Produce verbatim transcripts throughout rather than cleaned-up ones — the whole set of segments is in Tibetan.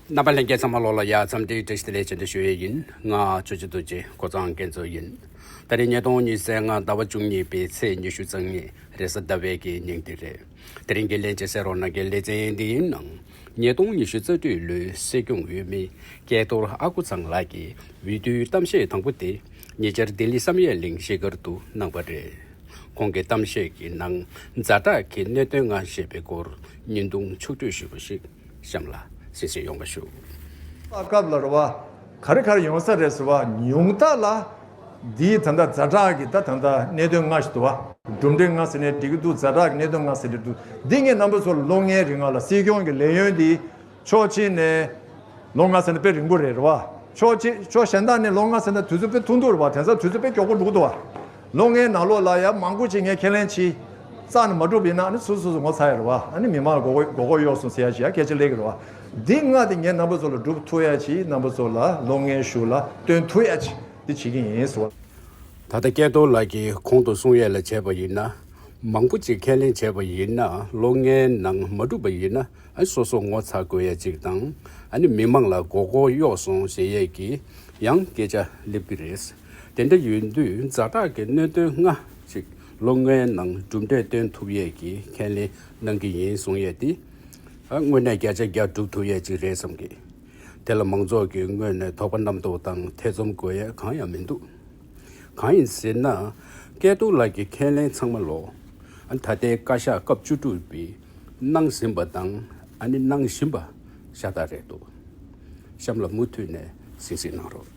རྣམ་པ་ལྷན་རྒྱས་ཚང་མ་ལོགས་ལ་ཡ་འཚམས་འདྲིའི་བཀྲ་ཤིས་བདེ་ལེགས་བཅས་འདི་ཞུ་ཡས་ཡིན། ང་ཆོས་རྗེ་རྡོ་རྗེ་འགོ་གཙང་རྒྱལ་མཚན་ཡིན། ད་རེས་ཉིས་སྟོང་ཉི་ཤུ་རྩ་ལྔ་ཟླ་བ་བཅུ་གཉིས་པའི་ཚེས་ཉི་ཤུ་རྩ་གཉིས་རེས་གཟའ་ཟླ་བའི་གི་ཉིན་དེ་རེད། དེ་རིང་གི་ལན་གཅིག་གསན་རོགས་གནང་གི་ལེ་ཚན་འདི་ཡིན་ནང་། ཉིས་སྟོང་ཉི་ཤུ་རྩ་དྲུག་ལོའི་སྲིད་སྐྱོང་འོས་མི་སྐལ་རྡོར་ཨ་ཁུ་ཚང་ལགས་ཀྱི་འོས་བསྡུའི་གཏམ་བཤད་དང་པོ་དེ་ཉེ་ཆར་ལྡི་ལི་བསམ་ཡས་གླིང་གཞིས་སྒར་དུ་གནང་བ་རེད། ཁོང་གི་གཏམ་བཤད་ཀྱི་ནང་ཛ་དྲག་གི་གནད་དོན་ལྔ་ཞེས་པའི་སྐོར་བརྙན་ཐུང་ཕྱོགས་བསྒྲིགས་ཞུས་པ་ཞིག་གཤམ་ལ་གསན་གཟིགས་ཡོང་བ་ཞུ། སྐབས་ལ་རེད་བ། ག་རེ་ག་རེ་ཡོང་ས་རེད་ཟེར་བ་ཉུང་མཐའ་ལ། འདིའི་ད་ལྟ་ཛ་དྲག་གི་ད་ད་ལྟ་གནད་དོན་ལྔ་ཞིག་འདུག་བ། གྲུབ་འབྲས་ལྔ་ཟེར་ནས་འགྲིག་གི་འདུག་ཛ་དྲག་གི་གནད་དོན་ལྔ་ཟེར་འདི་འདུག་འདི་ངས་རྣམ་པ་ཚོ་ལ་ལོ་ལྔའི་རིང་ལ་སྲིད་སྐྱོང་གི་ལས་ཡུན་འདི། ཕྱོགས་གཅིག་ནས་ལོ་ལྔ་ཟེར་ན་དཔེ་རིང་པོ་རེད་རེད་བ། ཕྱོགས་གཅིག་ཕྱོགས་གཞན་དག་ནས་ལོ་ལྔ་ཟེར་ན་དུས་ཚོད་དཔེ་ཐུང་ཐུང་རེད་བ། དེང་སང་དུས་ཚོད་དཔེ་མགྱོགས་པོ་འགྲོ་གི་འདུག་བ། ལོ་ལྔའི་ནང་ལོགས་ལ་ཡང་མང་པོ་ཅིག་ངས་ཁས་ལེན་བྱས། རྩ་ནས་མ་འགྲུབ་པ་ཡིན་ན་ཨ་ནི་སོ་སོ་སོ་ངོ་ཚ་ཡ་རེད་བ། ཨ་ནི་མི་མང་ལ་མགོ་སྐོར་མགོ་སྐོར་གཡོག་སོང་ཟེར་ཡ་ཞིག་ཡ་སྐད་ཆ་སླེབས་ཀྱི་རེད་བ། འདི་ལྔ་དེ་ངས་རྣམ་པ་ཚོ་ལ་སྒྲུབ་ཐུབ་ཡ་ཅིག་རྣམ་པ་ཚོ་ལ་ལོ་ལྔའི་གཞུག་ལ་སྟོན་ཐུབ་ཡ་ཅིག་འདི་བྱེད་ཀྱི་ཡིན་ཟེར་བ། ད་ལྟ་སྐལ་རྡོར་ལགས་ཀྱིས་གོང་དུ་གསུང་ཡས་ལ་བྱས་པ་ཡིན་ན། མང་པོ་ཅིག་ཁས་ལེན་བྱས་པ་ཡིན་ན་ལོ་ལྔའི་ནང་མ་འགྲུབ་པ་ཡིན་ན་ཨ་སོ་སོ་ངོ་ཚ་དགོས་ཡས་ཅིག་དང་། ཨ་ནི་མི་མང་ལ་མགོ་སྐོར་གཡོག་སོང་ཟེར་ཡས་ཀྱི་ཡང་སྐད་ཆ་སླེབས་ཀྱི་རེད། དེ་འདྲ་ཡིན་དུས་ཛ་དྲག་གི་གནད་དོན་ལྔ་ཅིག་ལོ་ལྔའི་ནང་གྲུབ་འབྲས་སྟོན་ཐུབ་ཡས་ཀྱི་ཁས་ལེན་གནང་གི་ཡིན་གསུང་ཡས་དེ། ཨ་དངོས་གནས་བརྒྱ་ཆ་བརྒྱ་སྒྲུབ་ཐུབ་ཡས་ཅིག་རེད་བསམ་གི། དེ་ལ་མང་ཚོགས་ཀྱི་ངོས་ནས་དོགས་པ་རྣམ་རྟོག་དང་ཐེ་ཚོམ་དགོས་ཡས་གང་ཡང་མི་འདུག་གང་ཡིན་ཟེར་ན། སྐལ་རྡོར་ལགས་ཀྱི་ཁས་ལེན་ཚང་མ་ལོ། ཨ་ད་ལྟའི་བཀའ་ཤག་སྐབས་བཅུ་དྲུག་པའི་གནང་ཟིན་པ་དང་ཨ་ནི་གནང་བཞིན་པ་ཤ་སྟག་རེད་འདུག་གཤམ་ལ་མུ་མཐུད་ནས་གསན་གཟིགས་གནང་རོགས།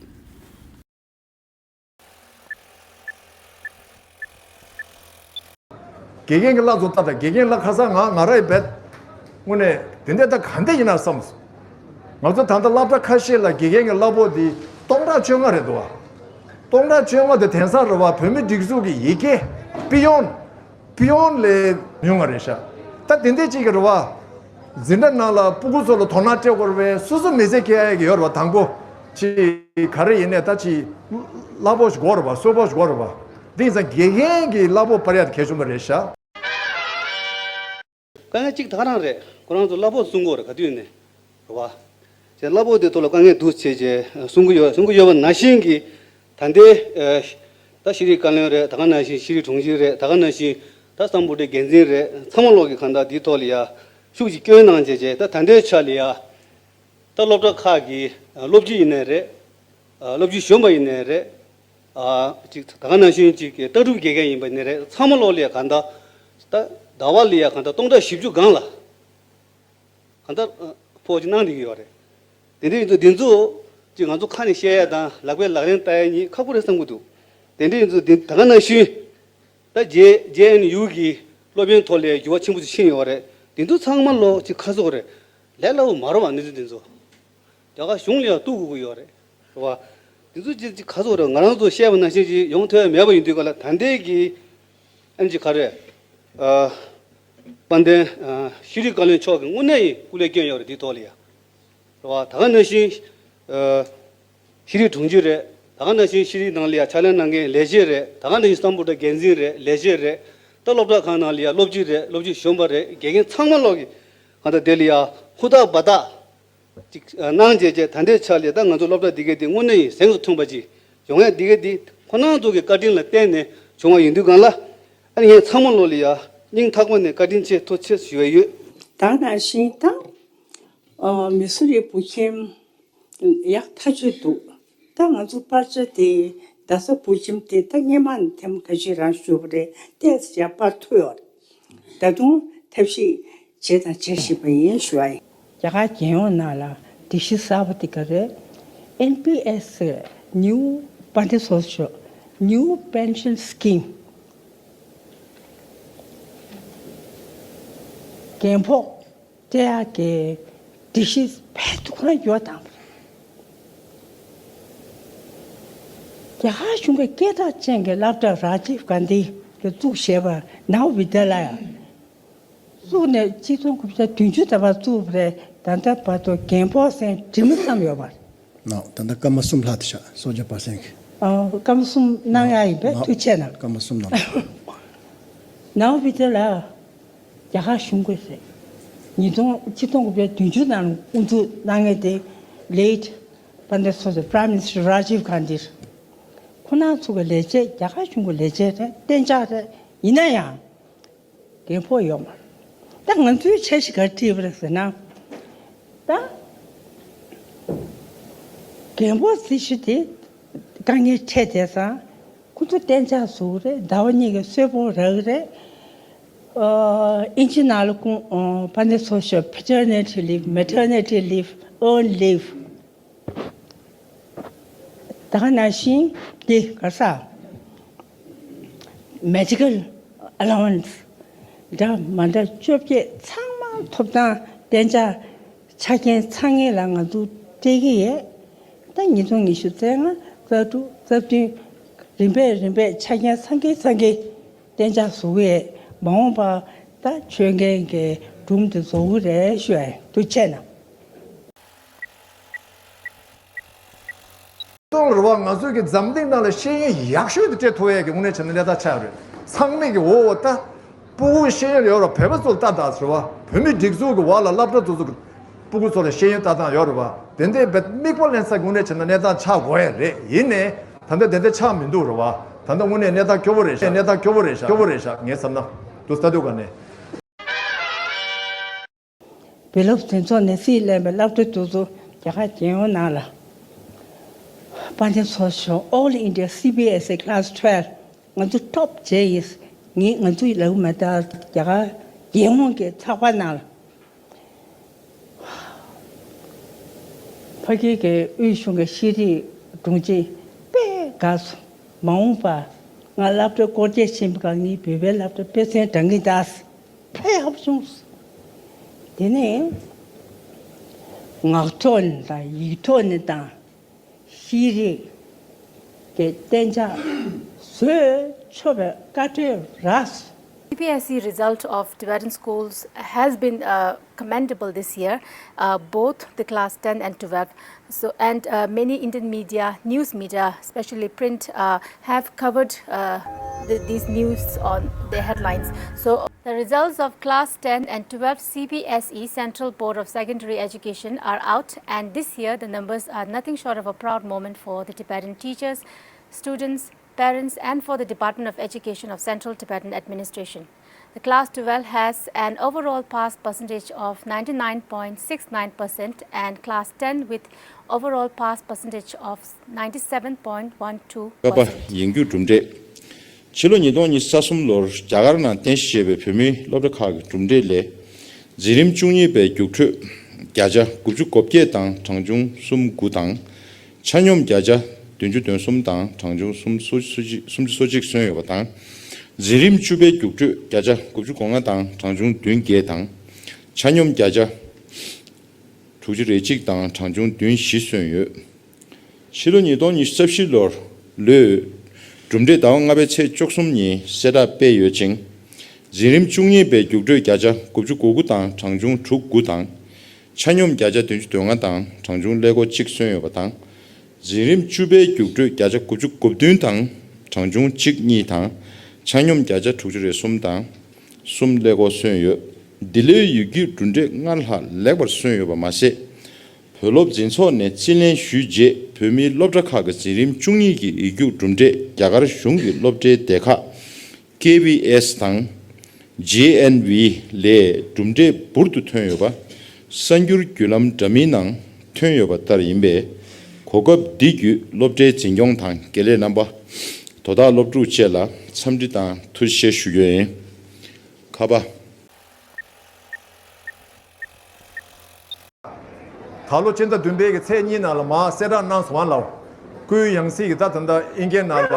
དགེ་རྒན་གྱི་བླ་ཚོ་ལྟ་དང་དགེ་རྒན་བླ་ཁ་སང་ང་ང་ར་ཡི་བེད། དངོས་གནས་དེ་འདྲ་ད་ག་འདྲ་ཡིན་ན་བསམ་སོང་། ང་ཚོ་ད་ལྟ་སློབ་གྲྭ་ཁ་ཤས་ལ་དགེ་རྒན་གྱི་གླ་ཕོགས་འདི་སྟོང་ཕྲག་བཅོ་ལྔ་རེད་འདུག་བ། སྟོང་ཕྲག་བཅོ་ལྔ་དེ་དེང་སང་རེད་བ། བོད་མི་སྒྲིག་འཛུགས་ཀྱི་ཡི་གེ་པི་ཡོན། པི་ཡོན་ལས་ཉུང་བ་རེད་ཤག་ད་དེ་འདྲ་ཅིག་གི་རེད་བ། འཛིན་གྲྭ་ནང་ལ་སྤུ་གུ་ཚོ་ལ་དོ་སྣང་སྤྲད་དགོས་རེད་པས། སོ་སོ་མི་ཚེ་སྐྱེལ་ཡ་གི་ཡོད་རེད་བ། དང་པོ་ཅིག་ག་རེ་ཡིན་ནས་ད་ཅིག་གླ་ཕོགས་ཤིག་དགོས་རེད་བ། གསོལ་ཕོགས་ཤིག་དགོས་རེད་བ། དེ་ཡིན་ཙང་དགེ་རྒན་གྱི་གླ་ཕོགས་སྤར་ཡ་དེ་གལ་ཆེན་པོ་རེད་ཤག་དཀའ་ངལ་གཅིག་ད་ག་རང་རེད། ཁོ་རང་ཚོ་གླ་ཕོགས་སྲུང་དགོས་རེད། ག་དུས་ནས་རེད་བ། ཅེས་གླ་ཕོགས་དེ་ཐོག་ལ་དཀའ་ངལ་འདུག་བྱས་རྗེས་སྲུང་གི་ཡོད། སྲུང་གི་ཡོད་པ་ནང་བཞིན་གྱི་ད་ལྟའི་ཨ་ད་ཤེས་རིག་བཀའ་བློན་རེད། ད་ག་ནང་བཞིན་ཤེས་རིག་དྲུང་ཆེ་རེད། ད་ག་ནང་བཞིན་ད་གསང་བུ་ཁྲིད་འགན་འཛིན་རེད། ཚང་མ་ལོག་གི་གང་ལྟར་འདིའི་ཐོག་ལ་ཡ་ཤུགས་ཀྱིས་སྐྱོན་གནང་བྱས་རྗེས་ད་ད་ལྟའི་ཆ་ལ་ཡ་ད་སློབ་གྲྭ་ཁག་གི་སློབ་སྤྱི་ཡིན་ནའི་རེད། སློབ་སྤྱི་གཞོན་པ་ཡིན་ནའི་རེད། ཅིག་ད་ག་ནང་བཞིན་ཅིག་ལྟ་གྲུབ་དགེ་རྒན་ཡིན་པ་ཡིན་ནའི་རེད། ཚང་མ་ལོག་ལ་ཡ་གང་ལྟར་ད་ཟླ་བ་ལ་ཡ་གང་ལྟར་སྟོང་ཕྲག་བཞི་བཅུ་སྒང་ལ། གང་ལྟར་ཕོགས་ཅིག་གནང་བསྡད་ཀྱི་ཡོད་རེད། དེ་འདྲ་ཡིན་ཙང་འདི་ཚོ་ཅིག་ང་ཚོ་ཁ་ནས་བཤད་ཡ་དང་ལག་པས་ལག་ལེན་བསྟར་ཡ་གཉིས་ཁག་པོ་རེད་བསམ་གྱི་འདུག་དེ་འདྲ་ཡིན་ཙང་འདི་ད་ག་ནང་བཞིན་ད་ཇེ་ཇེ་ཨེན་ཡུ་གི་སློབ་ཡོན་ཐོག་ལ་འགྱུར་བ་ཆེན་པོ་ཅིག་ཕྱིན་ཡོད་རེད། འདི་ཚོ་ཚང་མ་ལོ་ཅིག་ཁ་སོག་རེད། ལས་སླ་བོ་མ་རེད་བ། གནས་ཚུལ་འདི་ཚོ་རྒྱ་གར་གཞུང་ལ་ཡང་གཏུག་དགོས་ཀྱི་ཡོད་རེད། རེད་བ། འདི་ཚོ་ཅིག་ཅིག་ཁ་སོག་རེད། ང་རང་ཚོ་བཤད་པ་ནང་བཞིན་ཅིག་ཡོང་ཐུབ་ཡ་མེད་པ་ཡིན་དུས་ག་ལ་ད་ལྟའི་གི་ཨ་ནི་ཅིག་ག་རེ། ཨ། དཔལ་ལྡན་ཨ་ཤེས་རིག་བཀའ་བློན་མཆོག་གིས་དངོས་གནས་ཡིན་སྐུ་ལས་བསྐྱོན་ཡོད་རེད་འདིའི་ཐོག་ལ་ཡ། རེད་བ། ད་ག་ནང་བཞིན་ཨ་ཤེས་རིག་དྲུང་ཆེ་རེད། ད་ག་ནང་བཞིན་ཤེས་རིག་ནང་ལ་ཡ་ཕྱག་ལས་གནང་མཁན་ལས་བྱེད་རེད། ད་ག་ནང་བཞིན་གསང་བུ་ཁྲིད་འགན་འཛིན་རེད། ལས་བྱེད་རེད། ད་སློབ་གྲྭ་ཁག་ནང་ལ་ཡ་སློབ་སྤྱི་རེད། སློབ་སྤྱི་གཞོན་པ་རེད། དགེ་རྒན་ཚང་མ་ལོག་གི་གང་ལྟར་དེ་ལ་ཡ་ཧུར་ཐག་འབད་ཐག་ཅིག་གནང་བྱས་རྗེས་ད་ལྟའི་ཆ་ལ་ད་ང་ཚོ་སློབ་གྲྭ་འདི་གའི་འདི་དངོས་གནས་ཡིན་གཟེངས་སུ་ཐོན་པ་ཅིག་ཡོང་ཡ་འདི་གའི་འདི་ཁོ་རང་ཚོ་གི་བཀའ་དྲིན་ལ་བརྟེན་ནས་བྱུང་བ་ཡིན་དུས་གང་ལ་ཨ་ནི་ངས་ཚང་མ་ལོག་ལ་ཡ་སྙིང་ཐག་པ་ནས་བཀའ་དྲིན་ཆེ་ཐུགས་རྗེ་ཆེ་ཞུ་ཡ་ཡོད། ད་ནང་བཞིན་ད་མི་སུ་རི་བུ་ཁྱིམ་ཡག་ཐག་ཆོད་འདུག་ད་ང་ཚོ་པར་ཆ་དེ་རྡ་ས་བུ་ཁྱིམ་དེ་ད་སྔས་མ་ནས་ཐེངས་མ་ཁ་ཤས་རང་ཞུས་པ་རེད། ཏོག་ཙམ་ཡར་སྤར་ཐུབ་ཡོད་རེད། ད་དུང་ཐབས་ཤེས་བྱས་དང་བྱེད་བཞིན་པ་ཡིན་ཞུ་བ་ཡིན། རྒྱ་གར་རྒྱལ་ཡོངས་ནང་ལ་སྒྲིག་གཞི་གསར་པ་དེ་ག་རེད། ཨེན་པི་ཨེས་ཟེར། New Panty Social New Pension Scheme། རྒན་ཕོགས་སྤྲད་ཡག་གི་སྒྲིག་གཞི་ཕལ་དུ་ཁོ་རང་འགྱུར་བ་བཏང་། རྒྱ་གར་གཞུང་གི་སྐད་གྲགས་ཅན་གྱི་སློབ་གྲྭ་རཱ་ཇིབ་གྷན་དྷི་གིས་བཙུགས་བཞག་པ་ནའོ་བི་དེ་ལ་ཡང་བཙུགས་ནས་ཆིག་སྟོང་དགུ་བརྒྱ་བདུན་ཅུ་ཟླ་བར་བཙུགས་པ་རེད། ད་ལྟ་བར་དུ་རྒན་ཕོགས་ཟེར་དྲི་མ་ཙམ་ཡོད་པ་རེད། ནའོ་ད་ལྟ་སྐར་མ་གསུམ་ལྷག་དེ་ཤག་སོ་བརྒྱ་པར་སེན་གི། ཨོ། སྐར་མ་གསུམ་གནང་ཡ་ཡིན་པས། ནའོ་ཐུགས་རྗེ་གནང་། སྐར་མ་གསུམ་གནང་། ནའོ་བི་དེ་ལ་རྒྱ་གར་གཞུང་གིས་རེད། ཉིས་སྟོང་ཆིག་སྟོང་དགུ་བརྒྱ་བདུན་ཅུ་ནང་དབུ་འཛུགས་གནང་མཁན་དེ་late Prime Minister Rajiv Gandhi། ཁོང་རྣམ་ཚོ་གི་ལས་བྱེད། རྒྱ་གར་གཞུང་གི་ལས་བྱེད་རེད། གཏན་འཇགས་རེད། ཡིན་ན་ཡང་རྒན་ཕོགས་ཡོད་མ་རེད། ད་ང་ཚོའི་འཆར་གཞི་ག་རེ་བྲིས་པ་རེད་ཟེར་ན། ད་རྒན་ཕོགས་རྩིས་ཞུ་དེ་དཀའ་ངལ་འཕྲད་བསྡད་ཙང་། ཁོ་ཚོ་གཏན་འཇགས་བཟོ་གི་རེད། ཟླ་བ་གཉིས་ཀྱི་གསོལ་ཕོགས་རག་གི་རེད། ཨ། ཨིན་ཇི་ནང་ལ་ཁོང་ཨ། པ་ནི་སོ་ཤལ། paternity leave, maternity leave, earned leave། ད་ག་ནང་བཞིན་དེ་ག་ས། medical allowance འདྲ་མ་འདྲ་བཅོ་བརྒྱད་ཚང་མ་ཐོབ་ཐང་གཏན་འཇགས་ཆ་རྐྱེན་ཚང་ངེས་ལ་ང་ཚོ་སྤྲད་ཀྱི་ཡོད། ད་ཉིས་སྟོང་ཉི་ཤུ་རྩ་ལྔ་རྩ་དྲུག་རྩ་བདུན་རིམ་པས་རིམ་པས་ཆ་རྐྱེན་ཚང་གི་ཚང་གི་གཏན་འཇགས་བཟོ་གི་ཡོད། མ་འོངས་པ་ད་ཆོད་མཁན་གྱི་སྒྲུང་དེ་བཟོ་གི་རེད་ཞུ་ཡ་ཡིན། ཐུགས་རྗེ་ཆེ་གནང་། སྟོང་རེད་བ། ང་ཚོའི་གི་འཛམ་གླིང་ནང་ལ་ཤེས་ཡོན་ཡག་ཤོས་དེ་སྤྲད་ཐུབ་ཡས་ཀྱི་དངོས་གནས་བྱས་ན་གནས་སྟངས་ཆགས་རེད། ཚང་མས་གི་འོ་འོ་ད། སྤུ་གུ་ཤེས་ཡོན་ཡོད་ར་བོད་པ་ཚོ་ལ་ལྟ་ད་ཟེར་བ། བོད་མི་སྒྲིག་འཛུགས་ཀྱི་འོག་ལ་སློབ་གྲྭ་དེ་ཚོ་གི་སྤུ་གུ་ཚོ་ལ་ཤེས་ཡོན་ལྟ་སྟངས་ཡོད་རེད་བ། དེ་འདྲའི་བེད་དམིགས་པ་ལེན་ས་དངོས་གནས་བྱས་ན་གནས་སྟངས་ཆགས་དགོས་ཡ་རེད། ཡིན་ནའི་ད་ལྟ་དེ་འདྲ་ཆགས་མི་འདུག་རེད་བ། ད་ལྟ་དངོས་གནས་གནས་སྟངས་སྐྱོ་བོ་རེད་ཤག་གནས་སྟངས་སྐྱོ་བོ་རེད་ཤག་སྐྱོ་བོ་རེད་ཤག་ངའི་བསམ་ན་དུ་ལྟ་དུས་ག་ནས། བོད་སློབ་འཛིན་ཚོགས་ནས་རྩིས་ལེན་པའི་སློབ་གྲྭ་དེ་ཚོ་རྒྱ་གར་རྒྱལ་ཡོངས་ནང་ལ་དཔལ་ལྡན་ཚོགས་ཆུང་All India C B S E Class twelve ང་ཚོ་top བྱས་ཡིན། ངས་ང་ཚོའི་ལབ་མ་ད་རྒྱ་གར་རྒྱལ་ཡོངས་ཀྱི་ཚགས་པར་ནང་ལ། ཕ་གི་གི་དབུས་གཞུང་གི་ཤེས་རིག་དྲུང་ཆེ་དཔེ་དགའ་སོང་། མ་འོངས་པ་ང་སློབ་གྲྭ་སྐོར་སྐྱོད་ཕྱིན་པ་ག་ངའི་བོད་པའི་སློབ་གྲྭ་དཔེ་མཚོན་འདྲ་གི་འདུག་དཔེ་ཧབ་བྱུང་། དེ་ནས་ངག་ཐོག་ནས་དང་ཡིག་ཐོག་ནས་དང་། ཤེས་རིག་གི་གཏན་འཇགས་བཟོས་ཆོག་པའི་བཀའ་འཁྲོལ་རག་སོང་། C B S E result of Tibetan schools has been uh, commendable this year, uh, both the class ten and twelve. So, and uh, many Indian media, news media, especially print, uh, have covered uh, the, these news on their headlines. So, the results of class ten and twelve C B S E Central Board of Secondary Education are out, and this year the numbers are nothing short of a proud moment for the Tibetan teachers, students, parents, and for the Department of Education of Central Tibetan Administration. The class twelve has an overall pass percentage of ninety-nine point six nine percent and class ten with overall pass percentage of ninety-seven point one two percent. ཀ་པ་ཡིན་རྒྱུ་གྲུབ་འབྲས། ཕྱི་ལོ་ཉིས་སྟོང་ཉི་ཤུ་རྩ་གསུམ་ལོར་རྒྱ་གར་ནང་རྟེན་གཞི་བྱས་པའི་བོད་མིའི་སློབ་གྲྭ་ཁག་གི་གྲུབ་འབྲས་ལས། འཛིན་རིམ་བཅུ་གཉིས་པའི་རྒྱུགས་སྤྲོད་བརྒྱ་ཆ་དགུ་བཅུ་གོ་བརྒྱད་དང་གྲངས་ཆུང་སུམ་དགུ་དང་། ཆ་སྙོམས་བརྒྱ་ཆ་བདུན་ཅུ་དོན་གསུམ་དང་གྲངས་ཆུང་སུམ་སོ་སོ་གཅིག་སུམ་ཅུ་སོ་གཅིག་སོན་ཡོད་པ་དང་། འཛིན་རིམ་བཅུ་པའི་རྒྱུགས་སྤྲོད་བརྒྱ་ཆ་དགུ་བཅུ་གོ་ལྔ་དང་གྲངས་ཆུང་བདུན་བརྒྱད་དང་། ཆ་སྙོམས་བརྒྱ་ཆ་དྲུག་ཅུ་རེ་གཅིག་དང་གྲངས་ཆུང་བདུན་བཞི་སོན་ཡོད། ཕྱི་ལོ་ཉིས་སྟོང་ཉི་ཤུ་རྩ་བཞི་ལོར་ལོའི་གྲུབ་འབྲས་ཟླ་བ་ལྔ་པའི་ཚེས་བཅུ་གསུམ་ཉིན་གསལ་བསྒྲགས་སྤེལ་ཡོད་ཅིང་། འཛིན་རིམ་བཅུ་གཉིས་པའི་རྒྱུགས་སྤྲོད་བརྒྱ་ཆ་དགུ་བཅུ་གོ་དགུ་དང་གྲངས་ཆུང་དྲུག་དགུ་དང་། ཆ་སྙོམས་བརྒྱ་ཆ་བདུན་ཅུ་དོན་ལྔ་དང་གྲངས་ཆུང་ཀླད་ཀོར་གཅིག་སོན་ཡོད་པ་དང་། འཛིན་རིམ་བཅུ་པའི་རྒྱུགས་སྤྲོད་བརྒྱ་ཆ་དགུ་བཅུ་གོ་བདུན་དང་གྲངས་ཆུང་གཅིག་གཉིས་དང་། ཆ་སྙོམས་བརྒྱ་ཆ་དྲུག་ཅུ་རེ་གསུམ་དང་གསུམ་ཀླད་ཀོར་སོན་ཡོད། འདི་ལོའི་ཡིག་རྒྱུགས་གྲུབ་འབྲས་སྔར་ལྷག་ལེགས་པར་སོན་ཡོད་པ་མ་ཟད། བོད་སློབ་འཛིན་ཚོགས་ནས་རྩིས་ལེན་ཞུས་རྗེས་བོད་མིའི་སློབ་གྲྭ་ཁག་གི་འཛིན་རིམ་བཅུ་གཉིས་ཀྱི་ཡིག་རྒྱུགས་གྲུབ་འབྲས་རྒྱ་གར་གཞུང་གི་སློབ་གྲྭའི་སྡེ་ཁག་ཀེ་བི་ཨེས་དང་། ཇེ་ཨེན་ཝི་ལས་གྲུབ་འབྲས་འབུར་དུ་ཐོན་ཡོད་པ། གསར་འགྱུར་བརྒྱུད་ལམ་འདྲ་མིན་ནང་ཐོན་ཡོད་པ་ལྟར་ཡིན་པས། གོ་སྐབས་འདི་བརྒྱུད་སློབ་གྲྭའི་འཛིན་སྐྱོང་དང་དགེ་ལས་རྣམ་པ། དོ་བདག་སློབ་ཕྲུག་བཅས་ལ་འཚམས་འདྲི་དང་ཐུགས་རྗེ་ཆེ་ཞུ་རྒྱུ་ཡིན། ཁ་པ། ད་ལོ་སྤྱི་ཟླ་བདུན་པའི་གི་ཚེས་གཉིས་ནང་ལ་མར་གསལ་བསྒྲགས་གནང་སོང་བ་ལགས། སྐུའི་ཡང་སྲིད་ཀྱི་ད་ད་ལྟ་ཨིན་སྐད་ནང་ལ་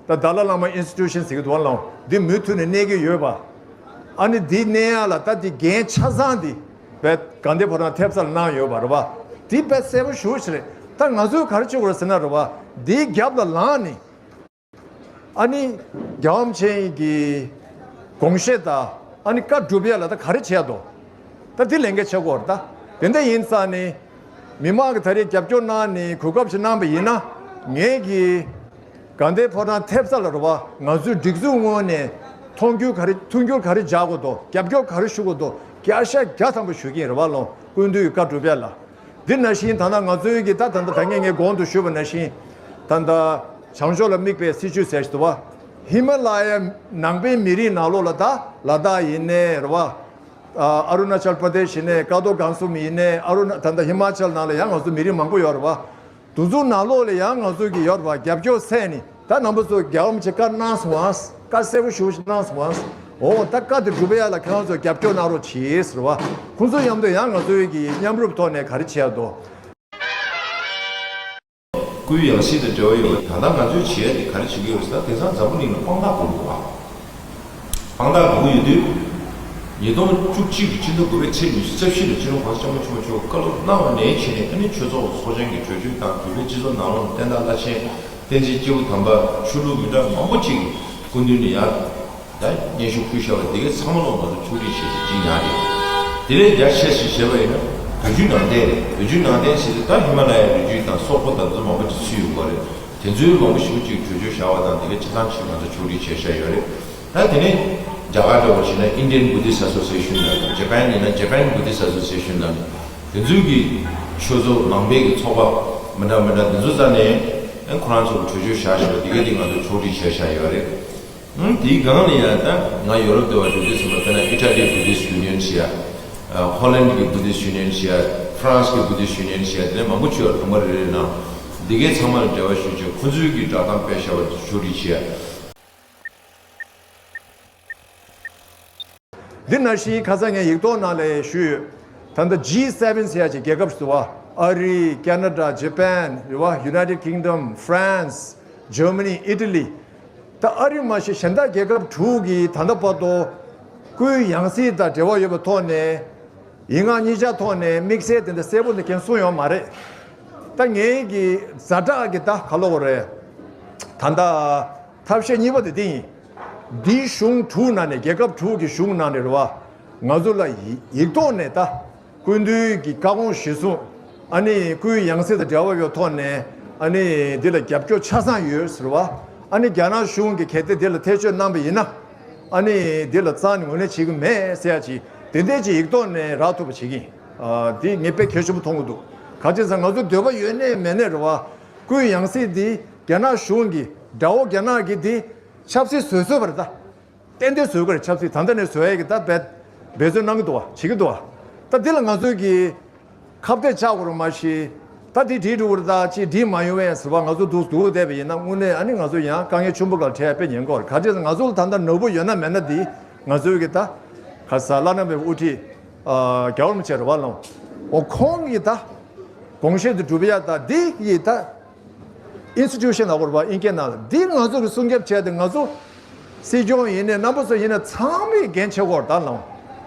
ད་དཱ་ལའི་བླ་མ་ཨིན་སི་ཊི་ཊུ་ཤན་ཟེར་གི་འདུག་བ་ལགས། འདི་མུ་མཐུད་ནས་གནས་ཀྱི་ཡོད་པ། ཨ་ནི་འདི་གནས་ཡ་ལ་ད་འདི་འགན་ཆ་ཚང་འདི་བས་དགའ་ལྡན་ཕོ་བྲང་ཐེབས་རྩ་ལ་གནང་ཡོད་པ་རེད་བ། འདི་བས་གསལ་པོ་ཞེ་པོ་ཅིག་རེད། ད་ང་ཚོས་ག་རེ་བྱེད་དགོས་རེད་ཟེར་ན་རེད་བ། འདིའི་རྒྱབ་ལ་ལངས་ནས། ཨ་ནི་རྒྱལ་བ་རིན་པོ་ཆེའི་གི་དགོངས་བཞེད་དང་ཨ་ནི་བཀའ་སྒྲུབ་ཡ་ལ་ད་ག་རེ་བྱས་འདུག་ད་འདི་ལས་འགན་ཆེ་གོ་རེད་ད། དེ་འདྲ་ཡིན་ཙང་ནི་མི་མང་གི་ད་རེས་རྒྱབ་སྐྱོར་གནང་ནས་གོ་སྐབས་ཤིག་གནང་པ་ཡིན་ན། ངས་གི་དགའ་ལྡན་ཕོ་བྲང་ཐེབས་རྩ་ལ་རེད་བ། ང་ཚོའི་སྒྲིག་འཛུགས་ངོས་ནས་མཐོང་རྒྱུ་ག་རེ་མཐུན་འགྱུར་ག་རེ་རྒྱག་དགོས་འདུག་རྒྱབ་སྐྱོར་ག་རེ་ཞུ་དགོས་འདུག་བརྒྱ་ཆ་བརྒྱ་ཐམ་པ་ཞུ་གི་ཡིན་རེད་བ་ལོ། སྐུ་མདུན་གྱི་བཀའ་སྒྲུབ་ཡ་ལ། འདི་ནང་བཞིན་ད་ལྟ་ང་ཚོའི་གི་ད་ད་ལྟ་ད་ངས་ངས་གོང་དུ་ཞུས་པ་ནང་བཞིན། ད་ལྟ་བྱང་ཕྱོགས་ལ་དམིགས་པའི་སྲིད་བྱུས་ཟེར་ཞིག་འདུག་བ། ཧི་མ་ལ་ཡ་ནང་པའི་མི་རིགས་ནང་ལོགས་ལ་ད་ལ་དྭགས་ཡིན་ནའི་རེད་བ། ཨ་རུ་ན་ཅལ་པྲ་དེ་ཤི་ནས་ཀ་ཏོ་སྒང་གསུམ་ཡིན་ནས་ཨ་རུ་ན་ད་ལྟ་ཧི་མ་ཅལ་ནང་ལ་ཡང་ང་ཚོ་མི་རིགས་མང་པོ་ཡོད་རེད་བ། དུ་ཚོ་ནང་ལོགས་ལ་ཡང་ང་ཚོ་གི་ཡོད་རེད་བ། རྒྱབ་སྐྱོར་སེ་ནི་ད་རྣམ་པ་ཚོ་རྒྱལ་བ་རིན་པོ་ཆེ་བཀའ་གནང་སོང་ཨ། བཀའ་གསལ་པོ་ཞུ་གནང་སོང་ཨ། འོ་ད་བཀའ་དེ་སྒྲུབ་ཡ་ལ་ཁྱེད་རང་ཚོ་རྒྱབ་སྐྱོར་གནང་རོགས་གྱིས་ཟེར་བ། ཁོང་ཚོ་མཉམ་དུ་ཡང་ང་ཚོའི་གི་མཉམ་རུབ་ཐོག་ནས་ག་རེ་བྱས་འདུག་སྐུའི་ཡང་སྲིད་དང་འབྲེལ་བ་ཡོད་པ་ད་ལྟ་ང་ཚོས་བྱེད་ཡ་དེ་ག་རེ་བྱེད་ཀྱི་ཡོད་ཟེར་ན། དེང་སང་འཛམ་བུ་གླིང་ལ་དཔང་རྟགས་དགོས་འདུག་བ། དཔང་རྟགས་དགོས་ཀྱི་ཡོད་དུས། ཉིས་སྟོང་བཅུ་གཅིག་གི་ཕྱི་ཟླ་དགུ་པའི་ཚེས་ཉི་ཤུ་རྩ་བཞི་ལ་སྤྱི་ནོར་༸གོང་ས་༸སྐྱབས་མགོན་ཆེན་པོ་མཆོག་བཀའ་སློབ་གནང་བ་ནས་བྱས་ནས། ཨ་ནི་ཆོས་ཚོགས་ཚོགས་ཆེན་གྱི་གྲོས་ཆོད་དང་། བོད་པའི་སྤྱི་ཚོགས་ནང་ལོགས་ལ་བསྟན་བདག་བླ་ཆེན་བསྟན་འཛིན་སྐྱེས་བུ་དམ་པ་ཆོས་ལུགས་མི་འདྲ་མང་པོ་ཅིག་གི་སྐུ་མདུན་ནས་ཡར་ད་སྙན་ཞུ་ཕུལ་བཞག་པ་འདི་གའི་ཚང་མ་ལོག་ང་ཚོ་ཕྱོགས་སྒྲིག་བྱས་ཏེ་བྱེད་མཁན་རེད། དེ་ལས་རྒྱ་ཆེ་ཞིག་བྱས་པ་ཡིན་ན་བོད་བརྒྱུད་ནང་བསྟན་རེད། བོད་བརྒྱུད་ནང་བསྟན་ཟེར་དུས་ད་ཧི་མ་ལ་ཡའི་རི་རྒྱུད་དང་སོག་པོ་དང་འདི་ཚོ་མང་པོ་ཅིག་ཚུད་ཡོང་གི་རེད། དེ་ཚོའི་མང་པོ་ཞེ་པོ་ཅིག་གྲོས་ཆོད་བཞག་པ་དང་། དེ་གའི་ཆ་ཚང་ཅིག་ང་ཚོ་ཕྱོགས་སྒྲིག་བྱས་བཞག་ཡོད་རེད། ད་དེ་ནས་རྒྱ་གར་འདྲ་བོ་བྱས་ན་Indian Buddhist Association ལབ། ཇ་པན་ཡིན་ན་Japan Buddhist Association ལབ། དེ་ཚོའི་གི་ཆོས་ཚོགས་ནང་པའི་གི་ཚོགས་པ་མི་འདྲ་མི་འདྲ་འདི་ཚོ་རྩ་ནས་ཁོ་རང་ཚོར་གྲོས་ཆོད་བཞག་བཞག་པ་འདི་ག་དེ་ང་ཚོ་ཕྱོགས་སྒྲིག་བྱས་བཞག་ཡོད་རེད། ཨང་། དེའི་སྒང་ལ་ཡང་ད་ང་ཡོ་རོབ་སྡེ་བ་འགྲོ་དུས་ཙམ་པ། དཔེར་ན་Italy Buddhist Union ཟེར་ཡ། ཨ། Holland གི་Buddhist Union ཟེར་ཡ། France གི་Buddhist Union ཟེར་ཡ། དེ་ནས་མང་པོ་ཅིག་ཡོད་རེད། ལུང་པ་རེ་རེ་ནང་། འདི་གའི་ཚང་མ་ལ་འབྲེལ་བ་ཞུས་བྱས་ཁོ་ཚོའི་གི་བསྒྲགས་གཏམ་སྤེལ་བཞག་པ་ཕྱོགས་སྒྲིག་བྱས་ཡ། འདི་ནང་བཞིན་ཁ་སང་ངས་ཡིག་ཐོག་ནང་ལ་ཞུས་ཡོད། ད་ལྟ་ཇི་སེ་བེན་ཟེར་ཡ་ཅིག་རྒྱལ་ཁབ་ཞིག་འདུག་བ། ཨ་རི། ཁེ་ན་ཌ། ཇ་པན་རེད་བ། United Kingdom, France, Germany, Italy། ད་ཨ་རི་མ་གཞི་གཞན་དག་རྒྱལ་ཁབ་དྲུག་གིས་ད་ལྟ་བར་དུ་སྐུའི་ཡང་སྲིད་དང་འབྲེལ་བ་ཡོད་པའི་ཐོག་ནས། ཡིག་ངག་གཉིས་ཆ་ཐོག་ནས་དམིགས་བསལ་དེ་འདྲ་གསལ་པོ་ནས་ཀྱང་གསུངས་ཡོད་མ་རེད། ད་ངའི་གི་ཛ་དྲག་གི་ད་ག་ལབ་དགོས་རེད། ད་ལྟ་ཐབས་ཤེས་གཉིས་པ་དེ་འདི་ཡིན། འདིའི་གཞུང་དྲུག་ནང་ནས། རྒྱལ་ཁབ་དྲུག་གི་གཞུང་ནང་ནས་རེད་བ། ང་ཚོ་ལ་ཡིག་ཡིག་ཐོག་ནས་ད་སྐུ་མདུན་གྱི་བཀའ་དགོངས་གཞིར་བཟུང་། ཨ་ནི་སྐུའི་ཡང་སྲིད་དང་འབྲེལ་བ་ཡོད་ཐོག་ནས། ཨ་ནི་འདི་ལ་རྒྱབ་སྐྱོར་ཆ་ཚང་ཡོད་ཟེར་བ། ཨ་ནི་རྒྱ་ནག་གཞུང་གིས་གལ་ཏེ་འདི་ལ་ཐེ་བྱུས་གནང་པ་ཡིན་ན། ཨ་ནི་འདི་ལ་རྩ་ནས་ངོས་ལེན་བྱེད་ཀྱི་མེད་ཟེར་ཡ་ཅིག་དེ་འདྲས་ཅིག་ཡིག་ཐོག་ནས་རག་ཐུབ་པ་བྱེད་ཀྱི་ཡིན། ཨ། འདི་ངས་དཔེ་གལ་ཆེན་པོ་མཐོང་གི་འདུག་ག་ཅི་ཟེར་ན་ང་ཚོ་འདོད་པ་ཡོད་ནའི་མེད་ནའི་རེད་བ། སྐུའི་ཡང་སྲིད་འདི་རྒྱ་ནག་གཞུང་གི་དགྲ་བོ་རྒྱ་ནག་གིས་འདི་ཆབ་སྲིད་བཟོས་བཟོས་པ་རེད་ད། ཏན་ཏན་བཟོས་ཀྱི་རེད། ཆབ་སྲིད་ད་ལྟ་ནས་བཟོ་ཡས་ཀྱི་ད་འབད་འབད་བརྩོན་གནང་གི་འདུག་བ། བྱེད་ཀྱི་འདུག་བ། ད་འདི་ལ་ང་ཚོས་ཀྱི་ཁ་གཏད་བཅག་དགོས་རེད་མ་གཞི། ད་འདི་འགྲིག་འགྲོ་གི་རེད། ད་ཅིག་འགྲིག་མ་ཡོང་བས་ཟེར་བ་ང་ཚོ་འདུག་འདུག་བསྡད་པ་ཡིན་ན། དངོས་གནས་ཨ་ནི་ང་ཚོ་ཡང་དཀའ་ངལ་ཆེན་པོ་སྒང་འཕྲད་ཡ་དཔེ་ཉེན་ཁ་རེད། ག་ཅི་ཟེར་ན་ང་ཚོ་ལ་ད་ལྟ་ནོར་བུ་ཡོད་ན་མེད་ན་འདི་ང་ཚོའི་གི་ད་ག་ས་བླ་ན་མེད་པའི་དབུ་ཁྲིད། ཨ། རྒྱལ་བ་རིན་པོ་ཆེ་རེད་བ་ལོ། འོ་ཁོང་གི་ད་དགོངས་བཞེད་དེ་སྒྲུབ་ཡ་ད་འདི་ཡི་ད་ཨིན་སི་ཊི་ཊུ་ཤན་ལབ་དགོས་རེད་བ། དབྱིན་སྐད་ནང་ལ། འདི་ང་ཚོ་གི་སྲུང་སྐྱོབ་བྱས་ཏེ་ང་ཚོ་སྲིད་སྐྱོང་ཡིན་ནའི་རྣམ་པ་ཚོ་ཡིན་ནའི་ཚང་མས་འགན་འཁྱེར་དགོས་རེད་ད་ལོ།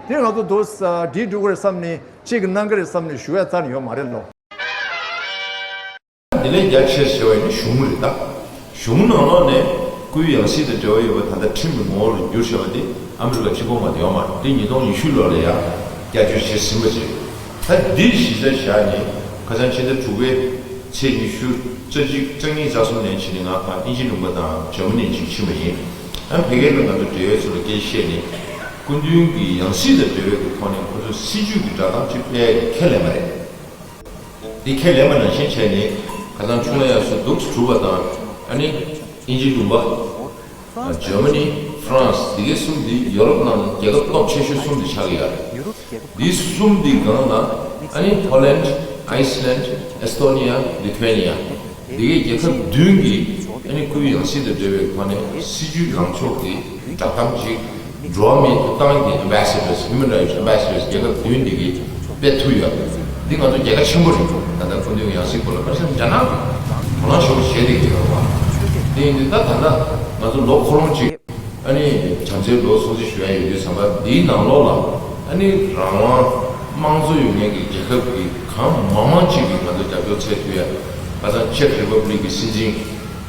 འདི་ང་ཚོ་འདུག་ས་འགྲིག་འགྲོ་གི་རེད་བསམ་ནས། གཅིག་གིས་གནང་གི་རེད་བསམ་ནས་ཞུ་ཡ་རྩ་ནས་ཡོད་མ་རེད་ལོ། འདི་ལས་རྒྱ་ཆེ་ཞེས་པ་ཡིན་ན་གཞུང་རེད་ད། གཞུང་ནང་ལོགས་ནས་སྐུའི་ཡང་སྲིད་དང་འབྲེལ་བ་ཡོད་པ་ད་ལྟ་ཁྲིམས་ཀྱི་ངོ་བོ་ལ་བསྒྱུར་བཞག་པ་དེ་ཨ་མི་རི་ཀ་གཅིག་པོ་མ་གཏོགས་ཡོད་མ་རེད། དེ་ཉིས་སྟོང་ཉི་ཤུ་ལོ་ལ་ཡང་བསྐྱར་བཅོས་བྱས་ཟིན་པ་རེད། ད་འདི་གཞི་རྩར་བཞག་ནས་ཁ་སང་ཕྱི་ཟླ་དྲུག་པའི་ཚེས་ཉི་ཤུ་རྩ་གཅིག་རྩ་གཉིས་རྩ་གསུམ་ནས་ཕྱིན་ནས་ང་ཕར་དབྱིན་ཇི་ལུང་པ་དང་འཇར་མ་ནི་ཅིག་ཕྱིན་པ་ཡིན། ཨ། ཕ་གིར་ལ་ང་ཚོ་འབྲེལ་ཡོད་ཚོ་ལ་སྐད་ཆ་བཤད་ནས། སྐུ་མདུན་གྱི་ཡང་སྲིད་དང་འབྲེལ་བའི་གི་ཐོག་ནས་ཁོ་ཚོས་སྲིད་བྱུས་ཀྱི་བསྒྲགས་གཏམ་ཅིག་སྤེལ་ཡ་གི་ཁས་ལེན་པ་རེད། འདི་ཁས་ལེན་པ་ནང་བཞིན་བྱས་ནས་ཁ་སང་ཆུང་ལ་ཡག་སུ་འདུག་གྲུབ་པ་དང་། ཨ་ནི་དབྱིན་ཇི་ལུང་པ། ཨ། འཇར་མ་ནི། ཧྥ་རན་སི། འདི་གའི་གསུམ་འདི་ཡོ་རོབ་ནང་རྒྱལ་ཁབ་སྟོབས་ཆེ་ཤོས་གསུམ་འདི་ཆགས་ཀྱི་ཡོད་རེད། འདི་གསུམ་འདི་སྒང་ལ་ཨ་ནི་ཕོ་ལན། ཨའི་སི་ལན། ཨེ་སི་ཐོ་ནི་ཡ། ལི་ཐུ་ཝེ་ནི་ཡ། འདི་གའི་རྒྱལ་ཁབ་བདུན་གྱིས་ཨ་ནི་སྐུའི་ཡང་སྲིད་དང་འབྲེལ་བའི་ཐོག་ནས་སྲིད་བྱུས་ལངས་ཕྱོགས་ཀྱི་བསྒྲགས་གཏམ་ཅིག་འགྲོ་བ་མིའི་ཐོབ་ཐང་གི་ཨེམ་བྷེ་སེ་ཌར། ཧིའུ་མན་རའིཊ་ཨེམ་བྷེ་སེ་ཌར་རྒྱལ་ཁབ་བདུན་འདི་གིས་སྤེལ་ཐུབ་ཡོད། འདི་ང་ཚོ་རྒྱལ་ཁ་ཆེན་པོ་རེད། ད་ལྟ་སྐུ་མདུན་ཡང་སྲིད་སྐོར་ལ་ཁ་སང་རྒྱ་ནག་གིས་དོ་སྣང་ཞེ་པོ་བྱས་བསྡད་ཀྱི་ཡོད་རེད་བ། དེ་ཡིན་དུས་ད་ད་ལྟ་ང་ཚོ་ལོ་འཁོར་ལོང་གཅིག་ཨ་ནི་བྱམས་བརྩེའི་ལོ་སྲུང་བརྩི་ཞུ་ཡ་ཡོད་དུས་ཙམ་པ། འདིའི་ནང་ལོགས་ལ་ཨ་ནི་རང་དབང་དམངས་གཙོ་ཡོད་མཁན་གྱི་རྒྱལ་ཁབ་ཀྱི་གང་མང་མང་ཅིག་གིས་ང་ཚོ་རྒྱབ་སྐྱོར་འཚོལ་ཐུབ་ཡ། ཁ་སང་ཅེཀ་རི་པབ་ལིག་གི་སྲིད་འཛིན་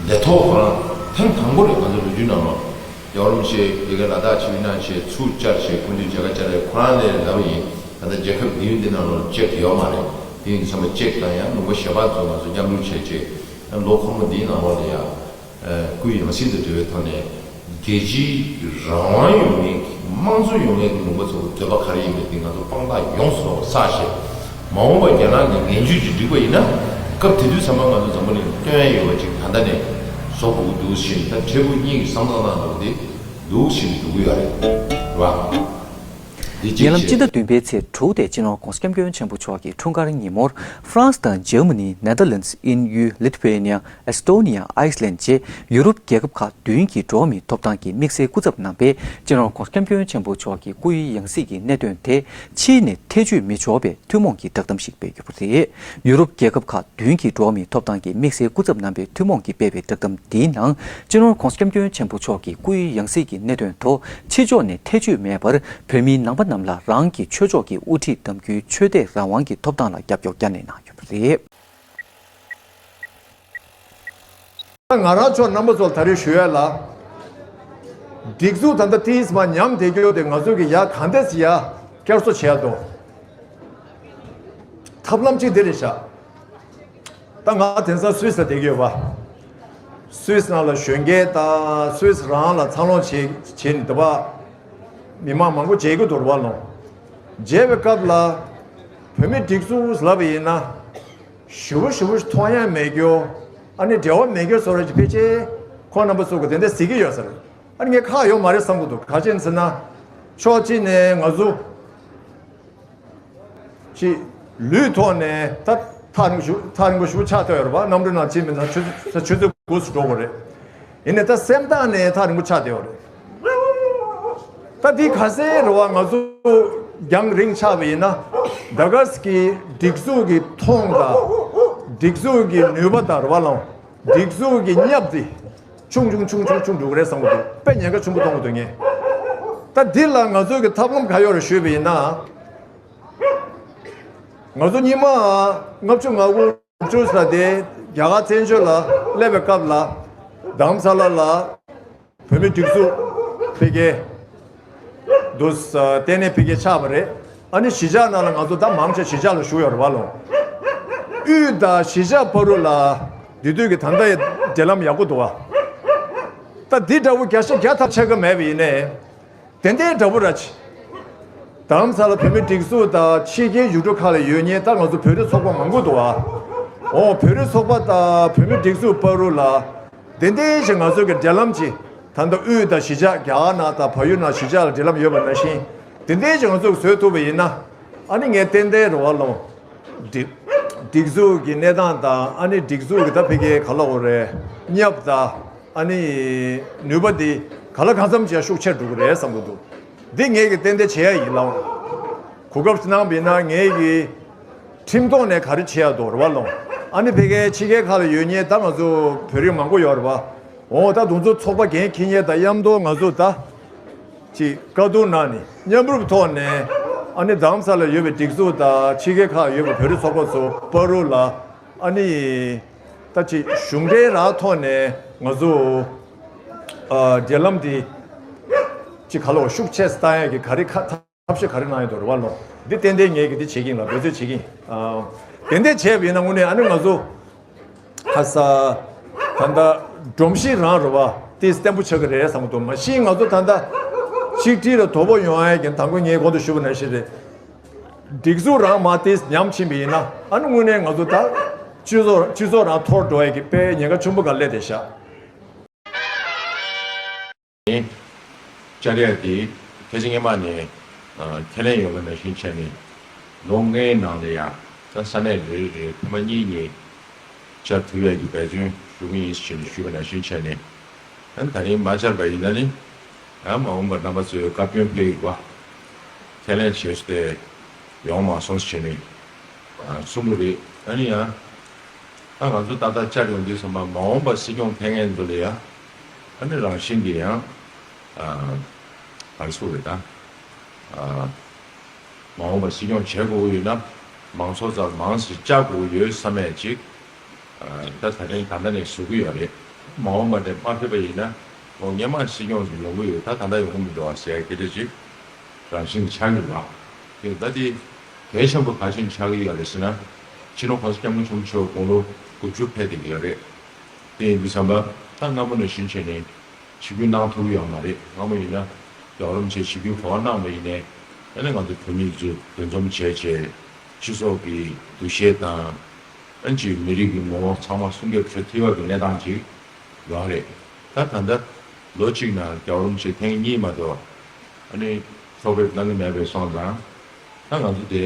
ལས་ཐོག་ཁོ་རང་ཐེངས་དང་པོ་རེད། ང་ཚོ་ལོ་རྒྱུས་ནང་ལོགས་རྒྱལ་བ་རིན་པོ་ཆེ་ཡ་གི་ལ་དྭགས་ཕྱིར་འཐེན་བྱས་ཚུར་བཅར་བྱས་སྐུ་མདུན་མཇལ་ཁ་བཅར་ཡ་ཁོ་རང་ལ་ལབ་པ་ཡིན། ད་ལྟ་རྒྱལ་ཁབ་བདུན་འདི་ནང་ལོགས་ཅེཀ་ཡོད་མ་རེད། དེ་ཡིན་དུས་ཙམ་པ་ཅེཀ་དང་ཡང་ལུང་པ་གཞན་པ་ཚོ་ང་ཚོ་མཉམ་རུབ་བྱས་བྱས་ལོ་འཁོར་མོ་འདིའི་ནང་ལོགས་ལ་ཡ། ཨ། སྐུའི་ཡང་སྲིད་དང་འབྲེལ་བའི་ཐོག་ནས་ རྒྱལ་སྤྱིའི་རང་དབང་ཡོང་མཁན་གྱི་དམངས་གཙོ་ཡོང་མཁན་གྱི་ལུང་པ་ཚོ་འདོད་པ་ག་རེ་ཡིན་པ་དེ་ང་ཚོ་དཔང་རྟགས་ཡོངས་སུ་རྫོགས་པ་བསགས་ཤིང་། མ་འོངས་པར་རྒྱ་ནག་གིས་ངན་ཇུས་ཅིག་བསྒྲིགས་པ་ཡིན་ན། སྐབས་དེ་དུས་ཙམ་པ་ང་ཚོ་འཛམ་བུ་གླིང་སྟོན་ཡ་ཡོད་པ་ཅིག་ད་ལྟ་ནས་བཟོ་དགོས་ཀྱི་འདུག་ཟེར་ནས། ད་འཕྲལ་ཕུགས་གཉིས་ཀྱི་བསམ་བློ་གནང་འདུག་དེ་འདུག་ཟེར་ནས་འདུག་གི་ཡོད་རེད། རེད་བ། འདི་གཅིག་བྱས། ཉེ་ལམ་སྤྱི་ཟླ་བདུན་པའི་ཚེས་དྲུག་སྟེ་སྤྱི་ནོར་༧གོང་ས་༧སྐྱབས་མགོན་ཆེན་པོ་མཆོག་གིས་འཁྲུངས་སྐར་ཉིན་མོར་ཧྥ་རན་སི་དང་འཇར་མ་ནི། ནེ་དར་ལེན་ཌི། དབྱིན་ཡུལ། ལི་ཐུ་ཝེ་ནི་ཡ། ཨེ་སི་ཏོ་ནི་ཡ། ཨའི་སི་ལན། བཅས་ཡུ་རོབ་རྒྱལ་ཁབ་ཁག་བདུན་གྱི་འགྲོ་བ་མིའི་ཐོབ་ཐང་གི་དམིགས་བསལ་སྐུ་ཚབ་རྣམ་པས་སྤྱི་ནོར་༧གོང་ས་༧སྐྱབས་མགོན་ཆེན་པོ་མཆོག་གི་སྐུའི་ཡང་སྲིད་ཀྱི་གནད་དོན་དེ་ཕྱིས་ནས་ཐེ་བྱུས་མི་འབྱོར་བའི་ཐུན་མོང་གི་བསྒྲགས་གཏམ་ཞིག་སྤེལ་ཡོད་པ་རེད། ཡུ་རོབ་རྒྱལ་ཁབ་ཁག་བདུན་གྱི་འགྲོ་བ་མིའི་ཐོབ་ཐང་གི་དམིགས་བསལ་སྐུ་ཚབ་རྣམ་པས་ཐུན་མོང་གིས་སྤེལ་བའི་བསྒྲགས་གཏམ་འདིའི་ནང་། སྤྱི་ནོར་༧གོང་ས་༧སྐྱབས་མགོན་ཆེན་པོ་མཆོག་གི་སྐུའི་ཡང་སྲིད་ཀྱི་གནད་དོན་ཐོག་ཕྱི་ཕྱོགས་ནས་ཐེ་བྱུས་མེད་པར། བོད་མི་ནང་པ་རྣམས་ལ་རང་གི་ཆོས་ཕྱོགས་ཀྱི་དབུ་ཁྲིད་གདམ་རྒྱུའི་ཆོས་དད་རང་དབང་གི་ཐོབ་ཐང་ལ་རྒྱབ་སྐྱོར་བསྐྱར་ནན་གནང་ཡོད་པ་རེད། ང་རང་ཚོ་རྣམ་པ་ཚོར་ད་རེས་ཞུ་ཡ་ལ། སྒྲིག་འཛུགས་ད་ལྟ་ཏིས་མ་ཉམས་བསྡད་རྒྱུ་དེ་ང་ཚོ་གི་ཡ་གང་འདྲ་ཡ་བསྐྱར་གསོ་བྱས་འདུག་ཐབས་ལམ་གཅིག་འདི་རེད་ཤག་ད་ང་དེང་སང་སུད་སི་ལ་བསྡད་ཀྱི་ཡོད་པ། སུད་སི་ནང་ལ་གཞོན་སྐྱེས་དང་སུད་སི་རང་ལ་འཚར་ལོངས་བྱེད་བྱེད་ནས་འདུག་པ། མི་མང་མང་པོ་མཇལ་གྱི་འདུག་རེད་བ་ལོ། མཇལ་བའི་སྐབས་ལ་བོད་མི་སྒྲིག་འཛུགས་ལབ་པ་ཡིན་ན། ཞེ་པོ་ཞེ་པོ་མཐོང་ཡ་མེད་རྒྱུ། ཨ་ནི་འབྲེལ་བ་མེད་རྒྱུ་བཟོ་འདྲ་ཅིག་ཕལ་ཆེར་ཁོང་རྣམ་པ་ཚོ་གི་དེ་འདྲ་གཟིགས་ཀྱི་ཡོད་ས་རེད། ཨ་ནི་ངས་ཁག་ཡོད་མ་རེད་བསམ་གྱི་འདུག་ག་རེ་བྱས་ཟེར་ན། ཕྱོགས་གཅིག་ནས་ང་ཚོ་ཅིག་ལུས་ཐོག་ནས་ད་ཐག་རིང་ཞུ་ཐག་རིང་པོ་ཞེ་པོ་ཆགས་བསྡད་ཡོད་རེད་བ། གནམ་གྲུ་ནང་ཕྱིན་པ་ཡིན་ན་ཆུ་ཚོད་ཆུ་ཚོད་དགུ་ཙམ་འགྲོ་དགོས་རེད། ཡིན་ནའི་ད་སེམས་ཐག་ནས་ཐག་རིང་པོ་ཆགས་བསྡད་ཡོད་རེད། ད་འདི་ག་ཚད་རེད་བ། ང་ཚོ་རྒྱང་རིང་ཆགས་པ་ཡིན་ན། ད་ག་ཟེ་གི་སྒྲིག་འཛུགས་ཀྱི་མཐོང་དང་། སྒྲིག་འཛུགས་ཀྱི་ནུས་པ་དང་རེད་བ་ལོ། སྒྲིག་འཛུགས་ཀྱི་ཉབ་དེ་ཆུང་ཆུང་ཆུང་ཆུང་ཆུང་འགྲོ་གི་རེད་བསམ་གྱི་འདུག་དཔེ་ཉེན་ཁ་ཆེན་པོ་མཐོང་གི་འདུག་ངས། ད་འདི་ལ་ང་ཚོ་གི་ཐབས་ལམ་ག་ཡོད་རེད་ཞུས་པ་ཡིན་ན། ང་ཚོ་སྔོན་མ་ལྔ་བཅུ་ང་དགུ་བཅུ་ཟེར་དེ་རྒྱ་གར་བཙན་བྱོལ་ལ་སླེབས་པའི་སྐབས་ལ། རྡ་རམ་ས་ལ་ལ་བོད་མི་སྒྲིག་འཛུགས་འཕེལ་རྒྱས་འདུག་ལྟེ་གནས་འཕེལ་རྒྱས་ཆགས་པ་རེད། ཨ་ནི་གཞིས་ཆགས་ནང་ལ་ང་ཚོ་ད་མང་ཆེ་གཞིས་ཆགས་ལ་བཞུགས་ཡོད་རེད་བ་ལོ། དབུས་དང་གཞིས་ཆགས་བར་དུ་ལ་དེ་དུས་ཀྱི་ད་ལྟ་ཡི་འབྲེལ་ལམ་ཡག་པོ་འདུག་བ། ད་འདི་འདྲ་བོ་བརྒྱ་ཆ་བརྒྱ་ཐམ་ཆགས་ཀྱི་མེད་པ་ཡིན་ནའི། དེ་འདྲའི་འདྲ་པོ་ར་ཆེ། རྡ་རམ་ས་ལ་བོད་མི་སྒྲིག་འཛུགས་དང་ཕྱི་རྒྱལ་ཡུལ་གྲུ་ཁག་ལ་ཡོད་མཁན་ད་ང་ཚོ་བོད་རིགས་ཚོགས་པ་མང་པོ་འདུག་ཨ། འོ་བོད་རིགས་ཚོགས་པ་དང་བོད་མི་སྒྲིག་འཛུགས་བར་དུ་ལ། དེ་འདྲའི་ཞིག་ང་ཚོ་གི་འབྲེལ་ལམ་ཅིག་ད་ལྟ་དབུས་དང་གཞིས་ཆགས་རྒྱ་གར་ནང་དང་བལ་ཡུལ་ནང་གཞིས་ཆགས་ལ་འབྲེལ་ལམ་ཡོད་པ་ནང་བཞིན། དེ་འདྲའི་ཞིག་ང་ཚོ་གི་བཟོས་ཐུབ་པ་ཡིན་ན། ཨ་ནི་ངས་ཏན་ཏན་རེད་བ་ལོ། སྒྲིག་སྒྲིག་འཛུགས་ཀྱི་གནས་སྟངས་དང་ཨ་ནི་སྒྲིག་འཛུགས་ཀྱི་ད་ཕ་གིའི་ག་ལབ་དགོས་རེད། ཉབ་དང་། ཨ་ནི་ནུས་པ་འདི་ག་ལ་གང་འཚམ་ཅིག་ཤུགས་ཆེར་འགྲོ་གི་རེད་བསམ་གྱི་འདུག་འདི་ངེད་ཀྱིས་ཏན་ཏན་བྱེད་ཡ་ཡིན་ལགས། གོ་སྐབས་གནང་བ་ཡིན་ན་ངེད་ཀྱིས་ཁྲིམས་ཐོག་ནས་ག་རེ་བྱེད་ཡ་འདུག་རེད་བ་ལགས། ཨ་ནི་ཕ་གིའི་ཕྱི་རྒྱལ་ཁག་ལ་ཡོད་མཁན་ད་ང་ཚོ་བོད་རིགས་མང་པོ་ཡོད་རེད་བ། འོ་ད་དེ་ཚོ་ཚོགས་པ་འགན་འཁྱེར་མཁན་དང་མཉམ་དུ་ང་ཚོ་ད་ཅིག་བཀའ་བསྡུར་གནང་ནས་མཉམ་རུབ་ཐོག་ནས། ཨ་ནི་རྡ་རམ་ས་ལ་ཡོད་པའི་སྒྲིག་འཛུགས་དང་ཕྱི་རྒྱལ་ཁག་ཡོད་པའི་བོད་རིགས་ཚོགས་པ་ཚོ་བར་དུ་ལ། ཨ་ནི་ད་ཅིག་གཞུང་འབྲེལ་རང་ཐོག་ནས་ང་ཚོ་ཨ་འབྲེལ་ལམ་འདི་ཅིག་ག་ལོ་ཤུགས་ཆེ་བཏང་ཡ་གི་ག་རེ་ཁ་ཐབས་ཤེས་ག་རེ་གནང་ཡ་འདུག་རེད་བ་ལོ། འདི་ཏན་ཏན་ངས་གི་འདི་བྱེད་ཀྱིན་ལ་འབད་རྩོལ་བྱེད་ཀྱིན། ཨ་ཏན་ཏན་བྱས་པ་ཡིན་ན་དངོས་གནས་ཨ་ནི་ང་ཚོ་ཁ་ས་ད་ལྟ་སྒྲོམ་གཞི་རང་རེད་བ། དེ་བརྟན་པོ་ཆགས་ཀྱི་རེད་བསམ་གྱི་འདུག་མ་གཞི་ང་ཚོ་ད་ལྟ་ཆིག་སྒྲིལ་ལ་དོ་ཕོག་ཡོང་ཡ་གི་དང་པོ་ངས་གོང་དུ་ཞུས་པ་ནང་བཞིན་རེད། སྒྲིག་འཛུགས་རང་མ་དེ་ཉམས་ཕྱིན་པ་ཡིན་ན་ཨ་ནི་དངོས་གནས་ང་ཚོ་ད་སྤྱི་ཚོགས་སྤྱི་ཚོགས་རང་འཐོར་འགྲོ་ཡ་གི་དཔེ་ཉེན་ཁ་ཆེན་པོ་ག་སླེབས་བསྡད་ཤག་ནི། བཅར་ཡ་དེ་ཁ་སང་སྔོན་མ་ནས་ཁས་ལེན་ཡོད་པ་ནང་བཞིན་བྱས་ནས་ལོ་ལྔའི་ནང་ལ་ཡང་ད་ས་གནས་རེ་རེ་ཐེངས་མ་གཉིས་གཉིས་བཅར་ཐུབ་ཡ་གི་འབད་བརྩོན་ཞུ་གི་ཡིན་ཞེས་ཞུས་པ་ནང་བཞིན་བྱས་ནས། ཨ་ནི་ད་རིང་མ་བཅར་བ་ཡིན་ན་ནི། ཨ་མ་འོངས་པར་རྣམ་པ་ཚོས་བཀའ་བཀྱོན་ཕེབས་ཡོད་པ། ཁས་ལེན་བྱས་ཏེ་ཡོང་མ་སོང་ཞེས་ནས་གསུང་གི་རེད། ཨ་ནི་ཡང་ཨ་ང་ཚོ་ཏག་ཏག་བཅར་ཡོང་དུས་ཙམ་པ་མ་འོངས་པར་སྲིད་སྐྱོང་ཕེབས་མཁན་ཚོ་ལ་ཡང་ཨ་ནི་རང་བཞིན་གྱིས་ཡང་ག་རེ་ཟེར་དགོས་རེད་ད། མ་འོངས་པར་སྲིད་སྐྱོང་བྱེད་དགོས་ཀྱི་ཡོད་ན་མང་ཚོགས་རྩར་མང་ཙམ་བཅར་དགོས་ཀྱི་ཡོད་བསམ་ཡས་ཅིག་ད་ད་རིང་ད་ལྟ་ནས་བཟོ་གི་ཡོད་རེད། མ་འོངས་པ་ནས་མ་ཕེབས་པ་ཡིན་ན་ལོ་སྔོན་མ་སྲིད་སྐྱོང་ཞིག་ཡོང་གི་ཡོད། ད་ད་ལྟ་ཡོང་གི་མི་འདུག་བ་ཟེར་སྐད་ཆ་ཅིག་རང་བཞིན་ཆགས་ཀྱི་རེད་བ། དེ་ད་དེ་གལ་ཆེན་པོ་ག་ཅིག་ཆགས་ཀྱི་ཡོད་རེད་ཟེར་ན། སྤྱི་ནོར་གོང་ས་སྐྱབས་མགོན་ཆེན་པོ་མཆོག་དགུང་ལོ་དགུ་བཅུ་ཕེབས་བསྡད་ཀྱི་ཡོད་རེད། དེ་ཡིན་དུས་ཙམ་པ་ད་སྔ་མོ་ནས་བཞིན་བྱས་ནས་ ཞིབ་འཇུག་གནང་ཐུབ་ཀྱི་ཡོད་མ་རེད། སྔ་མོ་ཡིན་ན་རྒྱལ་བ་རིན་པོ་ཆེ་ཞིབ་འཇུག་ག་པར་གནང་བ་ཡིན་ནའི། ཨ་ནི་ང་ཚོ་བོད་མི་ཚོས་འདུ་འཛོམས་བྱས་བྱས་སྤྱི་ཚོགས་ཀྱི་འདུ་ཤེས་དང་། ཨ་ནི་ཅིག་མི་རིགས་ཀྱི་ངོ་བོ་ཚང་མ་སྲུང་སྐྱོབ་བྱེད་ཐུབ་པ་གི་གནས་སྟངས་ཅིག་ཡོད་རེད། ད་ད་ལྟ་ལོ་གཅིག་ནང་རྒྱལ་བ་རིན་པོ་ཆེ་ཐེངས་གཉིས་མ་གཏོགས་ཨ་ནི་ཚོགས་ཕེབས་གནང་གི་མེད་པའི་སོང་ཙང་། ད་ང་ཚོ་དེ་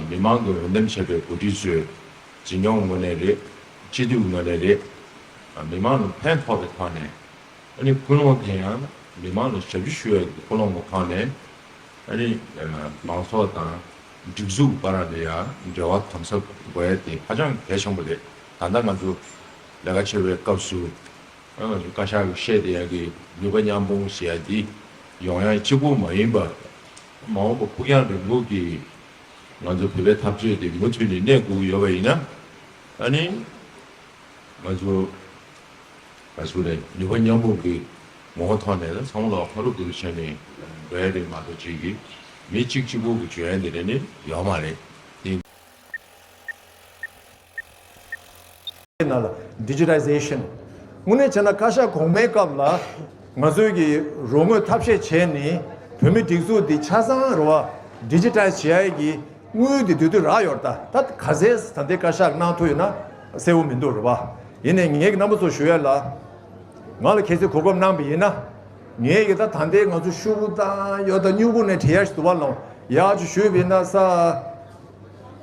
མི་མང་གི་འོས་འདེམས་བྱས་པའི་འགོ་ཁྲིད་ཚོས་འཛིན་སྐྱོང་ངོས་ནས་རེད། སྤྱི་འཐུས་ངོས་ནས་རེད། མི་མང་ལ་ཕན་ཐོགས་པའི་ཐོག་ནས། ཨ་ནི་ཀུན་སློང་དེ་ཡང་མི་མང་ལ་ཞབས་ཕྱི་ཞུ་བའི་ཀུན་སློང་གི་ཐོག་ནས། ཨ་ནི་མང་ཚོགས་དང་སྒྲིག་འཛུགས་བར་ལ་ཡང་འབྲེལ་བ་དམ་ཟབ་དགོས་ཡ་དེ་ཧ་ཅང་གལ་ཆེན་པོ་རེད། ད་ལྟ་ང་ཚོ་ལས་ཀ་བྱེད་པའི་སྐབས་སུ། ཨ་ང་ཚོ་བཀའ་ཤག་གིས་བཤད་བསྡད་ཡ་གི་ནུས་པ་མཉམ་སྤུངས་ཟེར་ཡ་འདི་ཡོང་ཡ་གཅིག་པུ་མ་ཡིན་པར། མ་འོངས་པ་ཕུགས་རྒྱང་རིང་པོ་གི་ང་ཚོ་བོད་པའི་འཐབ་རྩོད་དེ་མུ་མཐུད་ནས་གནས་དགོས་ཀྱི་ཡོད་པ་ཡིན་ན། ཨ་ནི། ང་ཚོ་ང་ཚོ་ལས་ནུས་པ་མཉམ་སྤུངས་ཀྱི་ངོ་བོ་ཐོག་ནས་ཚང་མ་ལ་ཧོ་རུབ་རུབ་བྱས་ནས་འགྲོ་ཡ་རེད་མ་གཏོགས་ཅིག་གི་མི་གཅིག་གཅིག་པུ་གི་འཇོན་ཡ་དེ་རེད་ནི་ཡོད་མ་རེད། དེ་ནང་ལ་ཌི་ཇི་ཊའི་ཟེ་ཤན། དངོས་གནས་བྱས་ན་བཀའ་ཤག་གོང་མའི་སྐབས་ལ་ང་ཚོའི་གི་རོགས་དངུལ་ཐབས་ཤེས་བྱས་ནས་བོད་མི་སྒྲིག་འཛུགས་འདི་ཆ་ཚང་རེད་བ་ཌི་ཇི་ཊའི་ཟི་བྱེད་ཡ་གི་དངུལ་དེ་དུས་དུས་རག་ཡོད་རེད། ད་ད་ག་ཚད་ད་ལྟའི་བཀའ་ཤག་གནང་ཐུབ་ཡོད་ན་གསལ་བོ་མི་འདུག་རེད་བ། ཡིན་ནའི་ངས་ཀྱི་རྣམ་པ་ཚོ་ཞུ་ཡ་ལ། ང་ལ་གལ་སྲིད་གོ་སྐབས་གནང་བ་ཡིན་ན། ངས་ཀྱི་ད་ད་ལྟའི་ང་ཚོ་ཤུ་གུ་དང་ཡོད་ད་སྨྱུ་གུ་ནས་བྲིས་ཡ་ཞིག་འདུག་བ་ལོང་ཡག་ཅིག་ཞུས་པ་ཡིན་ན་ས།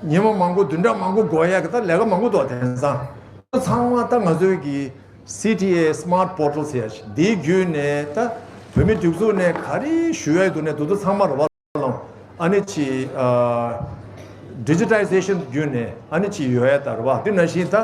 ཉི་མ་མང་པོ་བདུན་ཕྲག་མང་པོ་འགོར་ཡ་གི་ད་ལས་ཀ་མང་པོ་འདུག་དེང་སང་ཚང་མ་ད་ང་ཚོའི་གི་སི་ཊི་ཨེ་སི་མཱར་ཊི་པོར་ཊལ་ཟེར་ཡ་ཞིག་འདིའི་བརྒྱུད་ནས་ད་བོད་མི་སྒྲིག་འཛུགས་ནས་ག་རེ་ཞུ་ཡ་འདུག་ནས་དུ་དུ་ཚང་མ་རེད་བ། ཨ་ནི་ཅི། ཌི་ཇི་ཊའི་ཟེ་ཤན་བརྒྱུད་ནས་ཨ་ནི་ཅི་ཡོད་ཡ་ད་རེད་བ། དེ་ནང་བཞིན་ད་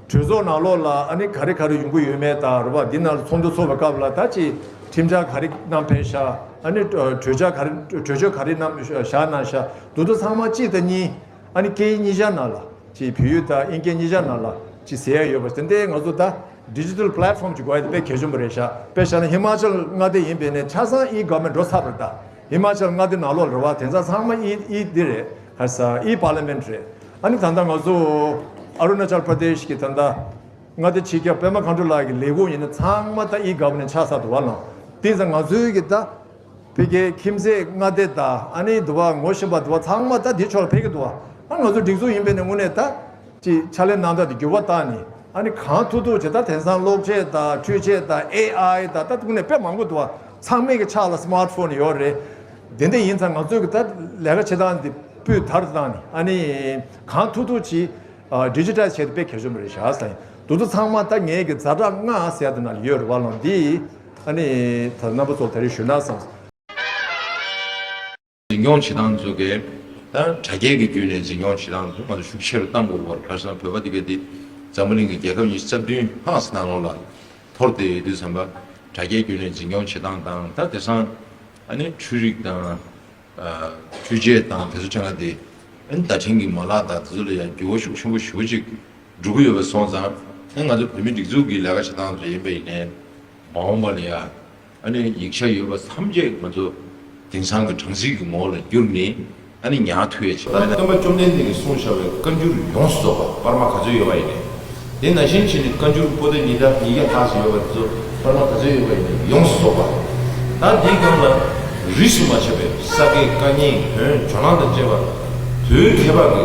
གྲོས་ཚོགས་ནང་ལོགས་ལ་ཨ་ནི་ག་རེ་ག་རེ་ཡོང་གི་ཡོད་མེད་ད་རེད་བ། འདི་ནང་ལ་ཚོགས་འདུ་ཚོགས་པའི་སྐབས་ལ་ད་ཅི་ཁྲིམས་འཆར་ག་རེ་གནང་ཕེབས་ཤག་ཨ་ནི་གྲོས་འཆར་ག་རེ་གྲོས་ཆོད་ག་རེ་གནང་བཞག་གནང་ཤག་དེ་ཚོ་ཚང་མ་གཅིག་དང་གཉིས་ཨ་ནི་སྐད་ཡིག་གཉིས་ཆ་ནང་ལ་ཅི་བོད་ཡིག་དང་དབྱིན་སྐད་གཉིས་ཆ་ནང་ལ་ཅི་ཟེར་ཡ་ཡོད་པ་དེ་འདྲའི་ང་ཚོ་ད། ཌི་ཇི་ཊལ་པི་ལེ་ཊི་ཕོམ་ཅིག་དགོས་ཡ་དེ་དཔེ་གལ་ཆེན་པོ་རེད་ཤག་དཔེ་བཞག་ན་ཧི་མ་ཅལ་མངའ་སྡེ་ཡིན་པས་ནས་ཆ་ཚང་ཨི་གོ་ཝར་མེན་ཊི་འགྲོ་ཚར་བ་རེད་ད། ཧི་མ་ཅལ་མངའ་སྡེ་ནང་ལོགས་རེད་བ། དེ་ཚང་ཚང་མ་ཨི་ཨི་འདི་རེད། ཧ་ས་ཨི་པར་ལི་མེན་ཊི་རེད། ཨ་ནི་ད་ལྟ་ང་ཚོ་ཨ་རུ་ན་ཅལ་པྲ་དེ་ཤི་གི་ད་ལྟ་མངའ་སྡེ་སྤྱི་ཁྱབ་པད་མ་མཁའ་འགྲོ་ལགས་ཀྱི་ལས་ཁུངས་ཡིན་ན་ཚང་མ་ད་ཨི་གོ་ཝར་མེན་ཊི་ཆགས་ཚར་འདུག་བ་ལང་། དེ་ཚང་ང་ཚོའི་གི་ད། ཕ་གིའི་ཁྱིམ་མཚེས་མངའ་སྡེ་དང་ཨ་ནི་འདུ་བ་ངོ་ཤེས་པ་འདུ་བ་ཚང་མ་ད་འདི་ཕྱོགས་ལ་ཕེབས་ཀྱི་འདུག་བ། ཨ་ང་ཚོ་སྒྲིག་འཛུགས་ཡིན་པས་ནས་དངོས་གནས་ད་ཅིག་ཕྱག་ལས་གནང་སྟངས་དེ་འགྱུར་བ་བཏང་ནས་ཨ་ནི་གང་ཐུབ་ཐུབ་བྱས། ད་དེང་སང་གློག་ཆས་དང་འཕྲུལ་ཆས་དང་ཨེ་ཨའི་དང་ད་དངོས་གནས་དཔེ་མང་པོ་འདུག་བ། ཚང་མའི་གི་ཕྱག་ལ་སི་མཱར་ཊི་ཕོན་ཡོད་རེད། དེ་འདྲ་ཡིན་ཙང་ང་ཚོས་གི་ད་ལས་ཀ་བྱེད་སྟངས་དེ་སྤུས་དག་ཏུ་བཏང་ནས་ཨ་ནི་གང་ཐུབ་ཐུབ་ཅིག་ཌི་ཇི་ཊའི་ཟི་བྱས་ཏེ་དཔེ་གལ་ཆེན་པོ་རེད་ཤག་ཟེར། དེ་ཚོ་ཚང་མ་ད་ངའི་གི་ཛ་དྲག་ལྔ་ཟེར་ཡ་དེ་ནང་ལ་ཡོད་རེད་བ་ལོང་། འདི་ཨ་ནི་ད་རྣམ་པ་ཚོ་ད་རེས་ཞུ་ན་བསམ། འཛིན་སྐྱོང་བྱེད་སྟངས་ཚོ་གས་ད་དྲ་རྒྱའི་གི་བརྒྱུད་ནས་འཛིན་སྐྱོང་བྱེད་སྟངས་ཚོ་ང་ཚོ་ཤུགས་ཆེ་རུ་གཏང་དགོས་པར། ཁ་སང་བོད་པ་དེ་གས་དེ་འཛམ་བུ་གླིང་གི་རྒྱལ་ཁབ་ཉི་ཤུ་རྩ་བདུན་ལྷག་ཙམ་ནང་ལོགས་ལ་འཐོར་བསྡད་ཡོད་དུས་ཙམ་པ་དྲ་རྒྱའི་བརྒྱུད་ནས་འཛིན་སྐྱོང་བྱེད་སྟངས་དང་། ད་དེང་སང་ཨ་ནི་འཕྲུལ་རིག་དང་། འཕྲུལ་ཆས་དང་དེ་ཚོ་ཕྲན་ལ་དེ་བརྡ་འཕྲིན་གྱི་མ་ལག་དང་དེ་ཚོ་ལ་ཡང་འགྱུར་བ་ཤུགས་ཆེན་པོ་ཞེ་པོ་ཅིག་འགྲོ་གི་ཡོད་པ་སོང་ཙང་། ཨ་ང་ཚོ་བོད་མི་སྒྲིག་འཛུགས་ཀྱི་ལས་ཀ་བྱེད་སྟངས་དེ་ཡིན་པ་ཡིན་ནའི་མ་འོངས་པ་ལ་ཡང་ཨ་ནི་ཡིག་ཆ་ཡོད་པ་ཐམས་ཅད་ང་ཚོ་དེང་སང་གི་གྲངས་རྩིས་ཀྱི་ངོ་བོ་ལ་བསྒྱུར་ནས་ཨ་ནི་ཉར་ཐུབ་ཡ་ཆེད། ད་སྟོན་པ་བཅོམ་ལྡན་འདས་ཀྱིས་གསུངས་བཞག་པའི་བཀའ་འགྱུར་ཡོངས་སུ་རྫོགས་པ་པར་མ་ག་ཚོད་ཡོད་པ་ཡིན་ནའི། དེ་ནང་བཞིན་བྱས་ནས་བཀའ་འགྱུར་པོ་ཏི་ཉིས་བརྒྱ་ཉིས་བརྒྱ་ལྷག་ཙམ་ཡོད་པ་དེ་ཚོ་པར་མ་ག་ཚོད་ཡོད་པ་ཡིན་ནའི་ཡོངས་སུ་རྫོགས་པ། ད་འདིའི་སྒང་ལ་རིས་སུ་མ་ཆད་པའི་ས་དགེ་བཀའ་རྙིང་བོན་ཇོ་ནང་དང་བཅས་པ་བོད་མཁས་པ་གི་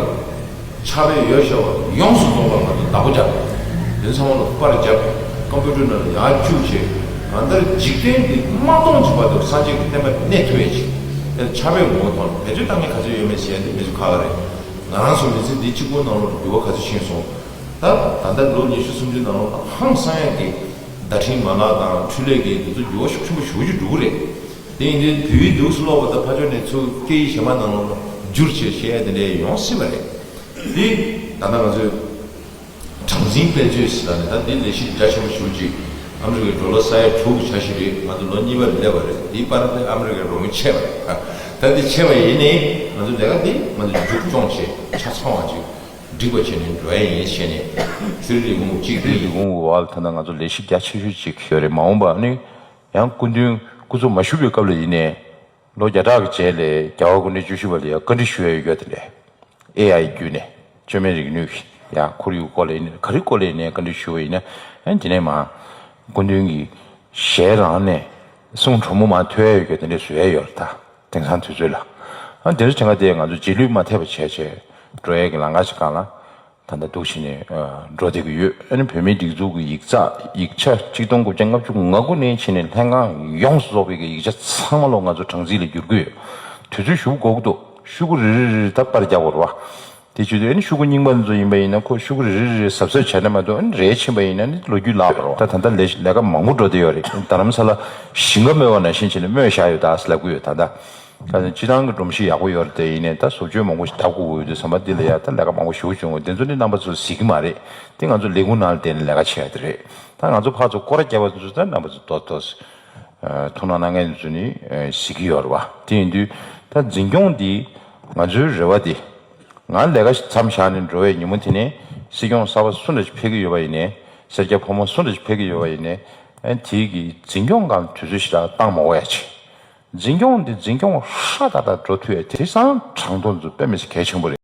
ཕྱག་དཔེ་ཡོད་བཞག་པ་ཡོངས་སུ་རྫོགས་པ་ང་ཚོ་བདག་པོ་རྒྱབ། དེ་ཚང་མ་ལ་པར་རྒྱབ། ཀམ་པུ་ཊར་ནང་ལ་ཡར་བཅུག་བྱས། གང་ལྟར་འཇིག་རྟེན་འདི་མ་སྟོངས་ཀྱི་བར་དུ་སངས་རྒྱས་ཀྱི་བསྟན་པ་གནས་ཐུབ་ཡ་ཅིག་དེ་ཕྱག་དཔེ་ངོ་བོ་ཐོག་ནས་བེད་སྤྱོད་བཏང་མཁན་ག་ཚོད་ཡོད་མེད་ཟེར་ཡ་འདི་མི་ཚོ་ཁག་ཁག་རེད། ང་རང་ཚོ་མི་ཚེ་འདི་གཅིག་པོ་ནང་ལོགས་འགྱུར་བ་ག་ཚོད་ཕྱིན་སོང་། ད་ད་ལྟ་ལོ་ཉི་ཤུ་སུམ་ཅུ་ནང་ལོགས་ལ་ཧང་སང་ཡག་གི་བརྡ་འཕྲིན་མ་ལག་དང་འཕྲུལ་ལས་ཀྱི་འདི་ཚོ་འགྱུར་བ་ཤུགས་ཆེན་པོ་ཞེ་པོ་ཅིག་འགྲོ་གི་རེད། དེ་ཡིན་དུས་བོད་ཡིག་འདུག་སེ་ཀློག་པ་དང་ཕར་ཕྱོགས་ནས་ཚུར་སྐད་ཡིག་གཞན་པ་ནང་ལོགས་ལ་བསྒྱུར་བྱས་བཤད་ཡ་དེ་འདྲ་ཡོང་སྲིད་པ་རེད། འདི་ད་ལྟ་ང་ཚོས་གྲངས་འཛིན་དཔེ་མཛོད་ཟེར་ནས་ད་འདི་ལས་གཞི་རྒྱ་ཆེན་པོ་ཞེ་པོ་ཅིག་ཨ་མི་རི་ཀའི་ཌོ་ལར་ས་ཡ་དྲུག་གི་འཆར་གཞི་རེད། ང་ཚོ་ལོ་གཉིས་པ་ལ་སླེབས་པ་རེད། འདིའི་བར་དུ་ཨ་མི་རི་ཀའི་རོགས་དངུལ་ཆད་པ་རེད། ད་འདི་ཆད་པ་ཡིན་ནའི་ང་ཚོ་ལས་ཀ་འདི་ང་ཚོ་མཇུག་སྐྱོང་བྱས་ཆ་ཚང་བ་ཅིག་འགྲིག་པ་བྱས་ནས་འགྲོ་ཡ་ཡིན་བྱས་ནས་ཚུར་རིག་གོང་གཅིག་དེ་རིག་གོང་གི་འོག་ལ་ད་ལྟ་ང་ཚོ་ལས་གཞི་རྒྱ་ཆེ་ཤོས་ཅིག་ཡོད་རེད། མ་འོངས་པ་ནི་ཡང་སྐུ་མདུན་སྐུ་འཚོ་མ་བཞུགས་པའི་སྐབས་ལ་ཡིན་ནའི་ལོ་བརྒྱ་ཕྲག་གི་རྗེས་ལ་རྒྱལ་བ་སྐུ་ཕྲེང་བཅུ་བཞི་པ་ལ་ཡང་བཀའ་འདྲི་ཞུ་ཡ་ཡོད་དེ་འདྲ། ཨེ་ཨའི་བརྒྱུད་ནས་བཅོས་མའི་རིག་ནུས་ཀྱི་ཡང་ཁོར་ཡུག་སྐོར་ལ་ཡིན་ནའི་ག་རེ་སྐོར་ལ་ཡིན་ནའི་བཀའ་འདྲི་ཞུ་བ་ཡིན་ན། ཨ་དེ་ནས་མ་སྐུ་མདུན་གྱི་ གཞས་རང་ནས་གསུང་དྲོན་མོ་མར་ཐོས་ཡ་ཡོད་ཀྱི་དེ་འདྲས་བཟོ་ཡ་ཡོད་རེད་ད། དེང་སང་དུས་ཚོད་ལ། ཨ་དེ་ཚོ་བྱེད་ག་དེ་ང་ཚོ་རྗེས་ལུས་མ་ཐེབས་པ་བྱས་བྱས་འགྲོ་ཡ་གི་ལམ་ཁ་ཞིག་སྒང་ལ་ད་ལྟ་འདུག་བྱས་ནས་འགྲོ་བསྡད་ཀྱི་ཡོད། ཨ་ནི་བོད་མིའི་སྒྲིག་འཛུགས་ཀྱི་ཡིག་ཚགས་ཡིག་ཆ་གཅིག་སྟོང་དགུ་བརྒྱ་ལྔ་བཅུ་ང་དགུ་ནས་བྱས་ནས་ལྷན་ཁང་ཡོངས་སུ་རྫོགས་པའི་གི་ཡིག་ཆ་ཚང་མ་ལོ་ང་ཚོ་གྲངས་རྩིས་ལ་བསྒྱུར་གྱི་ཡོད། དུས་ཚོད་ཞེ་པོ་འགོར་གྱི་འདུག་ཤོག་གུ་རེ་རེ་རེ་རེ་ད་པར་རྒྱག་དགོས་རེད་བ། དེ་བྱེད་དུས་ཨ་ནི་ཤོག་གུ་རྙིང་པ་ཚོ་ཡིན་པ་ཡིན་ན་ཁོ་ཤོག་གུ་རེ་རེ་རེ་གཟབ་གཟབ་བྱས་ན་མ་གཏོགས་ཨ་ནི་རེ་ཕྱིན་པ་ཡིན་ན་ནི་ལོ་རྒྱུས་བརླག་པ་རེད་བ། ད་ད་ལྟ་ལས་ལས་ཀ་མང་པོ་འགྲོ་བསྡད་ཡོད་རེད། རྡ་རམ་ས་ལ་ཞིང་ཁ་རྨོས་པ་ནང་བཞིན་བྱས་ནས་རྨོས་བཞག་ཡོད་ད་ཟེར་ལབ་ཀྱི་ཡོད་ད་ལྟ། ད་ནི་སྤྱིར་བཏང་གི་སྒྲོམ་གཞི་ཡག་པོ་ཡོད་རེད་དེ་ཡིན་ནའི་ད་བཟོ་བཅོས་མང་པོ་ཞིག་བརྡབ་དགོས་ཀྱི་ཡོད་དུས་ཙམ་པ་འདི་ལ་ཡ་ད་ལས་ཀ་མང་པོ་ཞེ་པོ་བྱུང་བ་འདི་ཚོ་ནི་རྣམ་པ་ཚོ་གཟིགས་ཀྱི་མ་རེད། དེ་ང་ཚོ་ལས་ཁུངས་ནང་ལ་བསྡད་ནས་ལས་ཀ་བྱེད་ཡ་དེ་རེད། ད་ང་ཚོ་ཕར་ཚུར་སྐོར་ར་བརྒྱབ་པ་ཚོ་ད་རྣམ་པ་ཚོ་ཏོག་ཏོག་ཐུགས་སྣང་གནང་མཁན་ཚོ་ནི་གཟིགས་ཀྱི་ཡོད་རེད་བ། དེ་ཡིན་དུས་ད་འཛིན་སྐྱོང་འདི་ང་ཚོའི་རེ་བ་འདི། ང་ལས་ཀ་མཚམས་བཞག་ནས་འགྲོ་བའི་ཉིན་མོ་དེ་ནས་སྲིད་སྐྱོང་གསར་པ་སུ་འདྲ་ཞིག་ཕེབས་ཀྱི་ཡོད་པ་ཡིན་ནའི། སེར་སྐྱ་ཕོ་མོ་སུ་འདྲ་ཞིག་ཕེབས་ཀྱི་ཡོད་པ་ཡིན་ནའི། ཨ་དེའི་གི་འཛིན་སྐྱོང་སྒང་དུས་ཚོད་ཞེ་དྲག་བཏང་མ་དགོས་ཡ་བྱེད། འཛིན་སྐྱོང་འདི་འཛིན་སྐྱོང་ཧྲ་ཏག་ཏག་འགྲོ་ཐུབ་ཡ་དེང་སང་གྲངས་ཐོ་འདི་ཚོ་དཔེ་མི་སྲིད་གལ་ཆེན་པོ་རེད།